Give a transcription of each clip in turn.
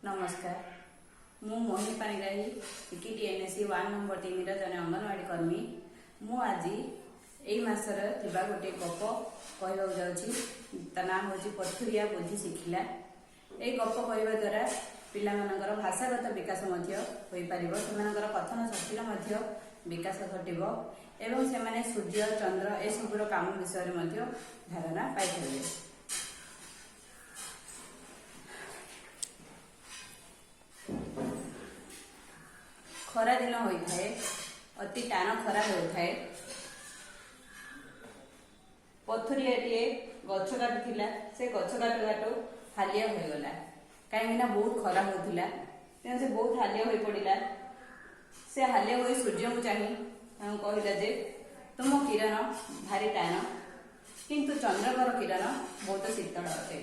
ନମସ୍କାର, ମୁଁ ମୋହିନୀ ପାଣିଗ୍ରାହୀ, ଟିକିଟି ଏନ୍ଏସି ୱାର୍ଡ ନମ୍ବର 3ର ଜଣେ ଅଙ୍ଗନବାଡ଼ି କର୍ମୀ। ମୁଁ ଆଜି ଏଇ ମାସର ଥିବା ଗୋଟିଏ ଗପ କହିବାକୁ ଯାଉଛି। ତା ନାଁ ହେଉଛି "ପଥୁରିଆ ବୁଦ୍ଧି ଶିଖିଲା"। ଏଇ ଗପ କହିବା ଦ୍ୱାରା ପିଲାମାନଙ୍କର ଭାଷାଗତ ବିକାଶ ମଧ୍ୟ ହୋଇପାରିବ, ସେମାନଙ୍କର କଥନ ଶକ୍ତିର ମଧ୍ୟ ବିକାଶ ଘଟିବ ଏବଂ ସେମାନେ ସୂର୍ଯ୍ୟ, ଚନ୍ଦ୍ର ଏସବୁର କାମ ବିଷୟରେ ମଧ୍ୟ ଧାରଣା ପାଇପାରିବେ। ଖରା ଦିନ ହୋଇଥାଏ, ଅତି ଟାଣ ଖରା ହେଉଥାଏ। ପଥୁରିଆଟିଏ ଗଛ କାଟୁଥିଲା। ସେ ଗଛ କାଟୁ କାଟୁ ହାଲିଆ ହୋଇଗଲା, କାହିଁକିନା ବହୁତ ଖରା ହେଉଥିଲା। ତେଣୁ ସେ ବହୁତ ହାଲିଆ ହୋଇ ପଡ଼ିଲା। ସେ ହାଲିଆ ହୋଇ ସୂର୍ଯ୍ୟଙ୍କୁ ଚାହିଁ ତାଙ୍କୁ କହିଲା ଯେ ତୁମ କିରଣ ଭାରି ଟାଣ, କିନ୍ତୁ ଚନ୍ଦ୍ରଙ୍କର କିରଣ ବହୁତ ଶୀତଳ ଅଟେ।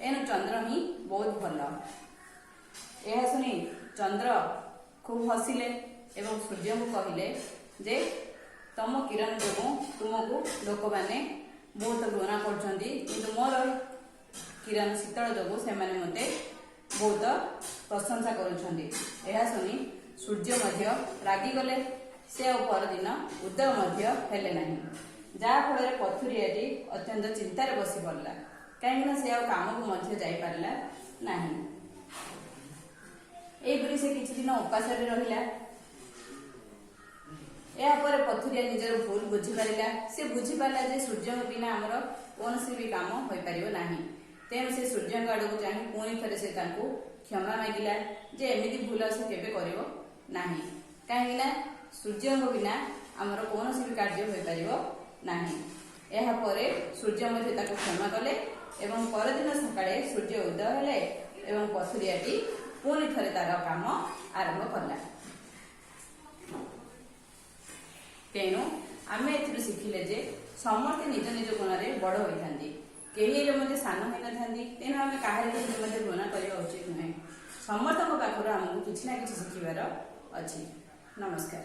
ଏଣୁ ଚନ୍ଦ୍ର ହିଁ ବହୁତ ଭଲ। ଏହା ଶୁଣି ଚନ୍ଦ୍ର ଖୁବ୍ ହସିଲେ ଏବଂ ସୂର୍ଯ୍ୟଙ୍କୁ କହିଲେ ଯେ ତମ କିରଣ ଯୋଗୁଁ ତୁମକୁ ଲୋକମାନେ ବହୁତ ଘୃଣା କରୁଛନ୍ତି, କିନ୍ତୁ ମୋର କିରଣ ଶୀତଳ ଯୋଗୁଁ ସେମାନେ ମୋତେ ବହୁତ ପ୍ରଶଂସା କରୁଛନ୍ତି। ଏହା ଶୁଣି ସୂର୍ଯ୍ୟ ମଧ୍ୟ ରାଗିଗଲେ। ସେ ଆଉ ପରଦିନ ଉଦୟ ମଧ୍ୟ ହେଲେ ନାହିଁ, ଯାହାଫଳରେ ପଥୁରିଆଟି ଅତ୍ୟନ୍ତ ଚିନ୍ତାରେ ବସି ପଡ଼ିଲା, କାହିଁକିନା ସେ ଆଉ କାମକୁ ମଧ୍ୟ ଯାଇପାରିଲା ନାହିଁ। ଏହିପରି ସେ କିଛି ଦିନ ଉପାସରେ ରହିଲା। ଏହାପରେ ପଥୁରିଆ ନିଜର ଭୁଲ ବୁଝିପାରିଲା। ସେ ବୁଝିପାରିଲା ଯେ ସୂର୍ଯ୍ୟଙ୍କ ବିନା ଆମର କୌଣସି ବି କାମ ହୋଇପାରିବ ନାହିଁ। ତେଣୁ ସେ ସୂର୍ଯ୍ୟଙ୍କ ଆଡ଼କୁ ଚାହିଁ ପୁଣି ଥରେ ସେ ତାଙ୍କୁ କ୍ଷମା ମାଗିଲା ଯେ ଏମିତି ଭୁଲ ସେ କେବେ କରିବ ନାହିଁ, କାହିଁକିନା ସୂର୍ଯ୍ୟଙ୍କ ବିନା ଆମର କୌଣସି ବି କାର୍ଯ୍ୟ ହୋଇପାରିବ ନାହିଁ। ଏହାପରେ ସୂର୍ଯ୍ୟ ମଧ୍ୟ ତାକୁ କ୍ଷମା କଲେ ଏବଂ ପରଦିନ ସକାଳେ ସୂର୍ଯ୍ୟ ଉଦୟ ହେଲେ ଏବଂ ପଥୁରିଆଟି ପୁଣି ଥରେ ତାର କାମ ଆରମ୍ଭ କଲା। ତେଣୁ ଆମେ ଏଥିରୁ ଶିଖିଲେ ଯେ ସମସ୍ତେ ନିଜ ନିଜ ଗୁଣରେ ବଡ଼ ହୋଇଥାନ୍ତି, କେହି ହେଲେ ମଧ୍ୟ ସାନ ହୋଇନଥାନ୍ତି। ତେଣୁ ଆମେ କାହାରି ହେଲେ ମଧ୍ୟ ଘୃଣା କରିବା ଉଚିତ ନୁହେଁ। ସମସ୍ତଙ୍କ ପାଖରୁ ଆମକୁ କିଛି ନା କିଛି ଶିଖିବାର ଅଛି। ନମସ୍କାର।